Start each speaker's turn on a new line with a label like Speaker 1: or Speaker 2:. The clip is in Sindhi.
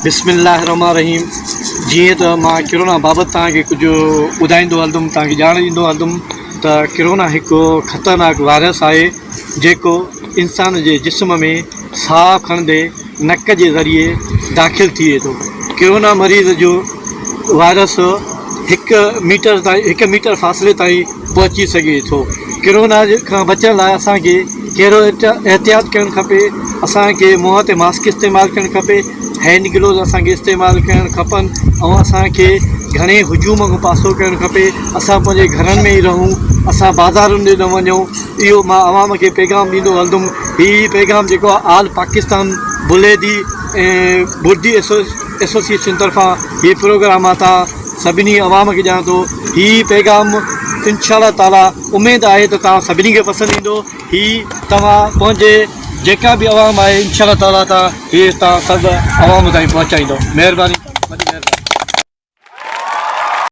Speaker 1: بسم الله الرحمٰن الرحيم جيئن ته مان ڪرونا بابت توهان کي ڪجهه ٻڌائيندو هلندم توهان کي ڄاڻ ڏيندو هلندم ته ڪرونا هڪ خطرناڪ وائرس آهي جيڪو انسان جي جسم ۾ ساهه کڻندي نڪ جي ذريعي داخل ٿئي ٿو ڪرونا مريض جو وائرس هڪ ميٽر تائين هڪ ميٽر فاصلي تائين پهچي سگهي ٿو. ڪرونا کان بچڻ لاء اسان کي ڪهڙو احتياط ڪرڻ کپي، اسان کي منهن تي ماسڪ استعمال ڪرڻ کپي، هينڊ گلوز اسان کي استعمال ڪرڻ کپن ۽ اسان کي گهڻي هجوم کان پاسو ڪرڻ کپي، اسان پنهنجي گهرن ۾ ئي رهون، اسان بازارن ڏي نه وڃون، اهو مان عوام کي پيغام ڏيندو هلندم، هي پيغام جيڪو آهي آل پاڪستان بليدي ۽ بردي ايسوسيئيشن طرفان هي پروگرام آهي تان سڀني عوام کي ڏيان ٿو هي پيغام انشاء الله تعالي اميد آهي ته توهان سڀني کي پسند ايندو هي توهان پنهنجي جيڪا به عوام آهي انشاء الله تعالي تان هي توهان سڀ عوام تائين پهچائيندو مهرباني.